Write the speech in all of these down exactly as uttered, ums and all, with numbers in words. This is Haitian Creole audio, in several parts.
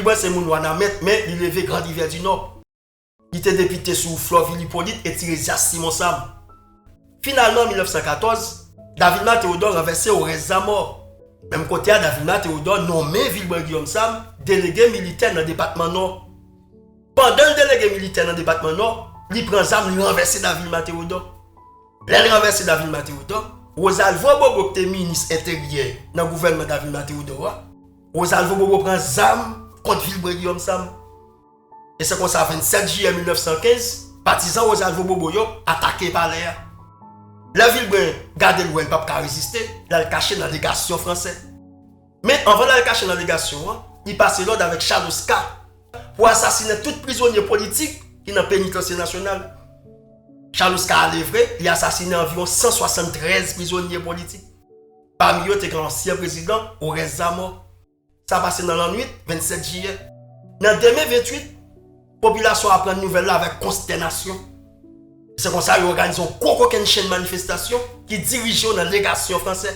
Vilbrun se moun Wanament, men li leve Grand Rivière du Nord. Li te depite sou Florvil Hyppolite e Tirésias Simon Sam. Finalman, an mil nèf san katòz, Davilma Théodore ranvèse Oreste Zamor. Menm kote a, Davilma Théodore nonmen Vilbrun Guillaume Sam delege militè nan depatman Nò. Pandan l delege militè nan depatman Nò, li pran zam, li ranvèse Davilma Théodore. Lè l ranvèse Davilma Théodore, Rosalvo Bobo ki te minis enteryè nan gouvènman Davilma Théodore a, Rosalvo Bobo pran zam kont Vilbrun Guillaume Sam. E se konsa, vennsèt jiyè mil nèf san kenz, patizan Rosalvo Bobo yo atake palè a. Lè Vilbrun gade l wè l p ap ka reziste, l al kache nan legasyon fransè. Men anvan l al kache nan legasyon an, li pase lòd avèk Charles Oscar pou asasinen tout prizonye politik ki nan Penitansye Nasyonal. Charles Oscar ale vre, li asasinen anviwon san swasanntrèz prizonye politik. Pami yo te gen ansyen prezidan Oreste Zamor. Sa pase nan lannwit vennsèt jiyè. Nan demen venntwit, popilasyon aprann nouvèl la avèk konstènasyon. Se konsa yo òganize yon gwo kokennchenn manifestasyon ki dirije yo nan legasyon fransè.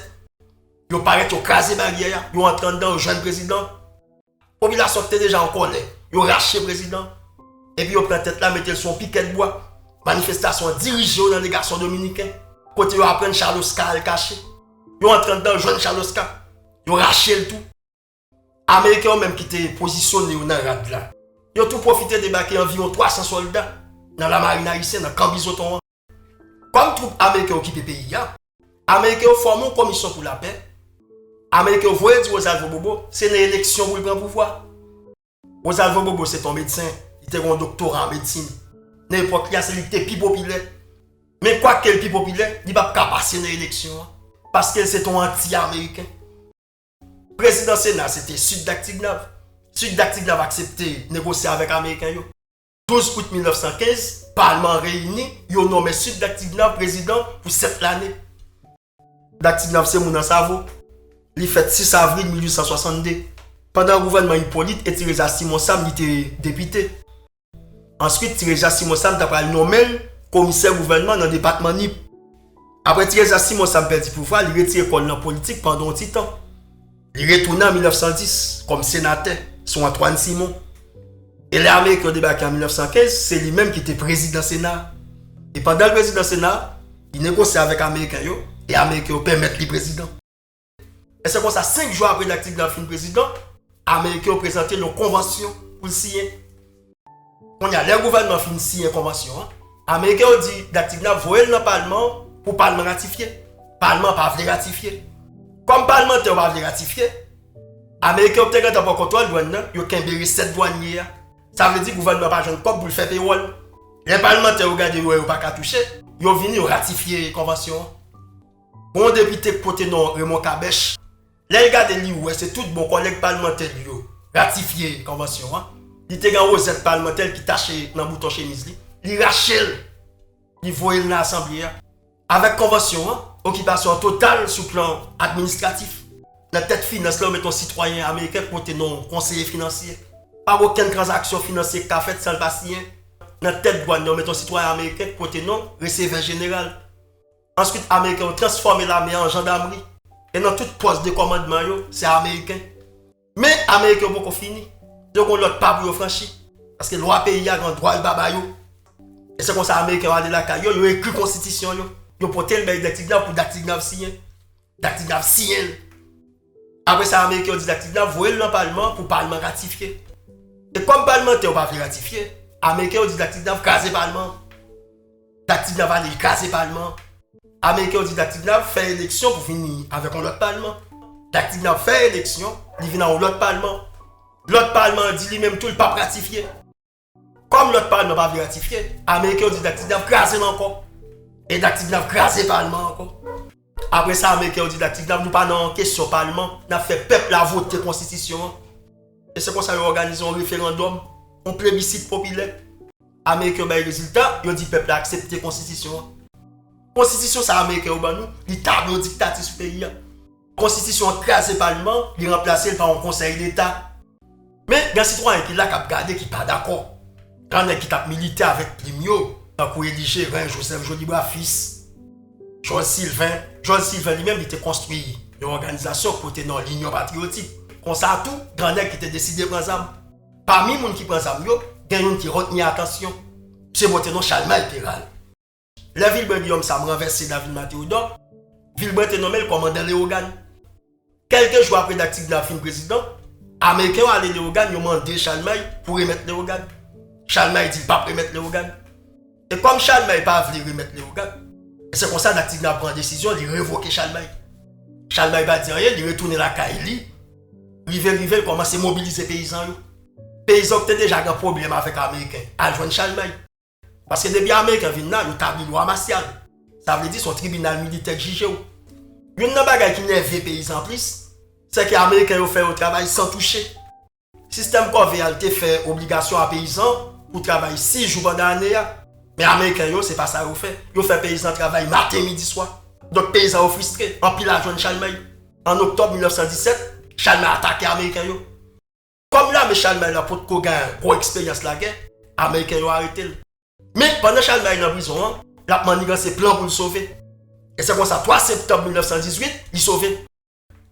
Yo parèt, yo kraze baryè a, yo antre anndan, yo jwenn prezidan. Popilasyon ki te deja an kòlè, yo rache prezidan. Epi yo pran tèt la, mete l sou yon pikèt bwa. Manifestasyon an dirije yo nan legasyon dominiken, kote yo aprann Charles Oscar al kache. Yo antre anndan, yo jwenn Charles Oscar. Yo rache l tou. Ameriken yo menm ki te pozisyone yo nan rad la, yo tou pwofite debake anviwon twa san sòlda nan lamarin ayisyen, nan kan Bizoton an. Kòm twoup ameriken okipe peyi a, Ameriken yo fòme yon komisyon pou lapè. Ameriken yo voye di Rosalvo Bobo se nan eleksyon pou l pran pouvwa. Rosalvo Bobo se t on medsen, li te gen yon doktora an medsin. Nan epòk li a, se li ki te pi popilè. Men kwake l pi popilè, li p ap ka pase nan eleksyon an, paske l se t on anti-ameriken. Prezidan Sena se te Sid Daktignav. Sid Daktignav aksepte negosye avèk Ameriken yo. Douz out mil nèf san kenz, palman an reyini, yo nonmen Sid Daktignav prezidan pou sèt lane. Daktignav se moun Ansavo. Li fèt sis avril mil uit san swasannde. Pandan gouvènman Hyppolite e Tirésias Simon Sam, li te depite. Answit, Tirésias Simon Sam ta pral nonmen l komisè gouvènman nan depatman Nip. Apre Tirésias Simon Sam pèdi pouvwa, li retire kò l nan politik pandan yon ti tan. Li retounen an mil nèf san dis kòm senatè sou Antoine Simon. E lè Ameriken yo debake an mil nèf san kenz, se li menm ki te prezidan Sena a. E pandan l prezidan Sena a, li negosye avèk Ameriken yo, e Ameriken yo pèmèt li prezidan. E se konsa, senk jou apre Daktignav fin prezidan, Ameriken yo prezante l yon konvansyon pou l siyen. Kounye a, lè gouvènman an fin siyen konvansyon an, Ameriken yo di Daktignav voye l nan palman an pou palman ratifye. Palman an pa vle ratifye. Kòm palmantè yo pa vle ratifye, Ameriken yo ki te gentan pran kontwòl dwàn nan, yo kenbe resèt dwanye a. Sa vle di gouvènman an pa jwenn kòb pou l fè pewòl. Lè palmantè yo gade, yo wè yo pa ka touche, yo vini, yo ratifye konvansyon an. Gon depite k pote non Raymond Kabèch. Lè l gade, li wè se tout bon kòlèg palmantè li yo ratifye konvansyon an. Li te gen wozèt palmantè l ki tache nan bouton chemiz li. Li rache l. Li voye l nan asanble a. Avèk konvansyon an, okipasyon an total sou plan administratif. Nan tèt finans la, yo mete yon sitwayen ameriken k pote non konseye finansye. Pa gen okenn tranzaksyon finansye k ka fèt san l pa siyen. Nan tèt dwàn nan, yo mete yon sitwayen ameriken k pote non resevè jeneral. Answit, Ameriken yo transfòme lame a an jandamri. E nan tout pòs de kòmandman yo, se Ameriken. Men, Ameriken yo poko fini. Yo gen yon lòt pa pou yo franchi. Paske lwa peyi a gen dwa l pa ba yo. E se konsa Ameriken yo ale lakay yo, yo ekri konstitisyon yo. Yo pote l bay Daktignav pou Daktignav siyen. Daktignav siyen l. Apre sa, Ameriken yo di Daktignav voye l nan palman pou palman ratifye. E kòm palmantè yo pa vle ratifye, Ameriken yo di Daktignav kraze palman an. Daktignav ale, li kraze palman an. Ameriken yo di Daktignav fè eleksyon pou vini avèk yon lòt palman. Daktignav fè eleksyon, li vin a yon lòt palman. Lòt palman an di li menm tou, li p ap ratifye. Kòm lòt palman pa vle ratifye, Ameriken yo di Daktignav kraze l ankò. E Daktignav kraze palman an ankò. Apre sa, Ameriken yo di Daktignav, nou pa nan kesyon palman, n ap fè pèp la vote konstitisyon an. E se konsa yo òganize yon referandòm, yon plebisit popilè. Ameriken yo bay rezilta, yo di pèp la aksepte konstitisyon an. Konstitisyon sa Ameriken yo ban nou, li tablo diktati sou peyi a. Konstitisyon an kraze palman, li ranplase l pa yon konsèy deta. Men, gen sitwayen ki la k ap gade ki pa dakò. Gen nèg ki t ap milite avèk plim yo, tankou Elie Gérin, Joseph Jolibois Fils, Georges Sylvain. Georges Sylvain li menm, li te konstwi yon òganizasyon k pote non Linyon Patriyotik. Konsa tou, gen nèg ki te deside pran zam. Pami moun ki pran zam yo, gen youn ki retni atansyon. Se pote non Chalmay Peral. Lè Vilbrun Guillaume Sam ranvèse David Mathéodore, Vilbrun te nonmen l kòmandan Leyogàn. Kèlke jou apre Dactignave fin prezidan, Ameriken yo ale Leyogàn, yo mande Chalmay pou remèt Leyogàn. Chalmay di l p ap remèt Leyogàn. E kòm Chalmay pa vle remèt Leyogàn, e se konsa Dactignave pran desizyon, li revoke Chalmay. Chalmay pa di anyen, li retounen lakay li. Rive, rive, l kòmanse mobilize peyizan yo. Peyizan ki te deja gen pwoblèm avèk Ameriken al jwenn Chalmay. Paske depi Ameriken vin la, yo tabli lwa masyal. Sa vle di se yon tribinal militè k jije w. Youn nan bagay ki nève peyizan plis, se ke Ameriken yo fè yo travay san touche. Sistèm kòve a te fè obligasyon a peyizan pou travay sis jou pandan ane a. Men Ameriken yo, se pa sa yo fè. Yo fè peyizan travay maten, midi, swa. Donk peyizan yo fristre. Anpil al jwenn Chalmay. An oktòb mil nèf san disèt, Chalmay atake Ameriken yo. Kòm lame Chalmay la potko gen gwo eksperyans lagè, Ameriken yo arete l. Men, pandan Chalmay nan prizon an, l ap manniganse plan pou l sove. E se konsa, twa septanm mil nèf san dizuit, li sove.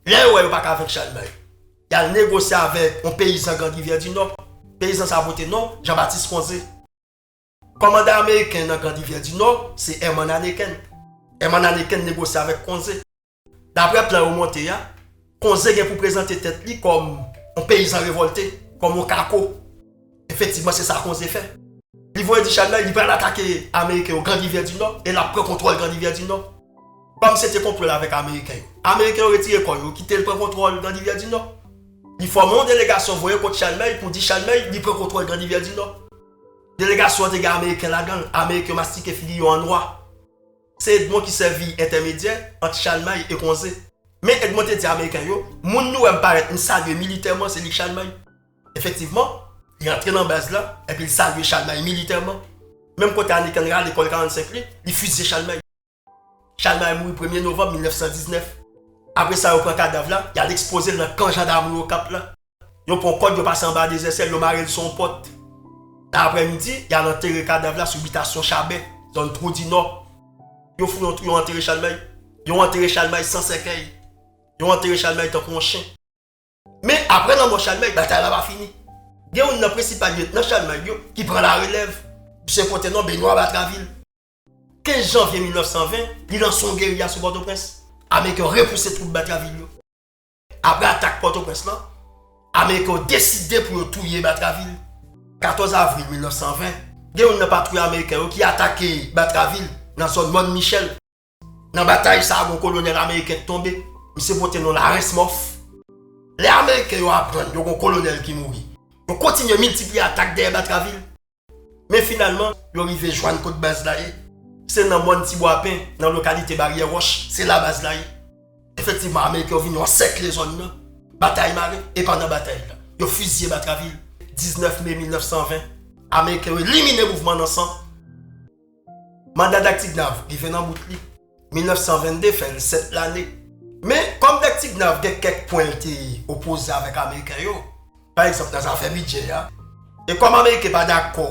Lè yo wè yo pa ka venk Chalmay, y al negosye avèk yon peyizan Grand Rivière du Nord. Peyizan sa a pote non Jean-Baptiste Conzé. Kòmandan ameriken nan Grand Rivière du Nord se Herman Anneken. Herman Anneken negosye avèk Conzé. Daprè plan yo monte a, Conzé gen pou prezante tèt li kòm yon peyizan revòlte, kòm yon kako. Efektivman, se sa Conzé fè. Li voye di Chalmay li pral atake Ameriken yo Grand Rivière du Nord e l ap pran kontwòl Grand Rivière du Nord. Kòm se te konplo l avèk Ameriken yo, Ameriken yo retire kò yo, kite l pran kontwòl Grand Rivière du Nord. Li fòme yon delegasyon voye kot Chalmay pou di Chalmay li pran kontwòl Grand Rivière du Nord. Delegasyon an te gen Ameriken ladan l, Ameriken yo mastike figi yo an nwa. Se Edmond ki sèvi entèmedyè ant Chalmay e Conzé. Men Edmond te di Ameriken yo, moun nou wè m parèt m salye militèman, se li k Chalmay. Efektivman, li antre nan baz la, epi l salye Chalmay militèman. Menm kote Anneken rale kò l karannsenk li, li fizye Chalmay. Chalmay mouri premye novanm mil nèf san diznèf. Apre sa, yo pran kadav la, y al ekspoze l nan kan jandam yo Okap la. Yo pran kòd, yo pase anba dezè syèl, yo mare l sou yon pòt. Nan aprèmidi, y al antere kadav la sou bitasyon Chabè, zòn Twou di Nò. Yo fouye yon twou, yo antere Chalmay. Yo antere Chalmay san sèkèy. Yo antere Chalmay tankou yon chen. Men, apre lanmò Chalmay, batay la pa fini. Gen youn nan prensipal lyetnan Chalmay yo ki pran larelèv. Misye pote non Benoît Batraville. Kenz janvye mil nèf san ven, li lanse yon geriya sou Pòtoprens. Ameriken yo repouse twoup Batraville yo. Apre atak Pòtoprens lan, Ameriken yo deside pou yo touye Batraville. Katòz avril mil nèf san ven, gen youn nan patwouy ameriken yo ki atake Batraville nan zòn Mòn Michèl. Nan batay sa a, gen yon kolonèl ameriken ki tonbe. Misye pote non Lawrence Murph. Lè Ameriken yo aprann yo gen yon kolonèl ki mouri, yo kontinye miltipliye atak dèyè Batraville. Men finalman, yo rive jwenn kot baz la ye. Se nan mòn Tibwapen, nan lokalite Baryè Wòch, se la baz la ye. Efektivman, Ameriken yo vin yo ansèkle zòn nan. Batay mare, e pandan batay la, yo fizye Batraville. Diznèf me mil nèf san ven, Ameriken yo elimine mouvman nan san. Manda Dactignave rive nan bout li. Mil nèf san vennde fè l sèt lane. Men, kòm Dactignave gen kèk pwen l te opoze avèk Ameriken yo, pa egzanp nan zafè bidjè a, e kòm Ameriken pa dakò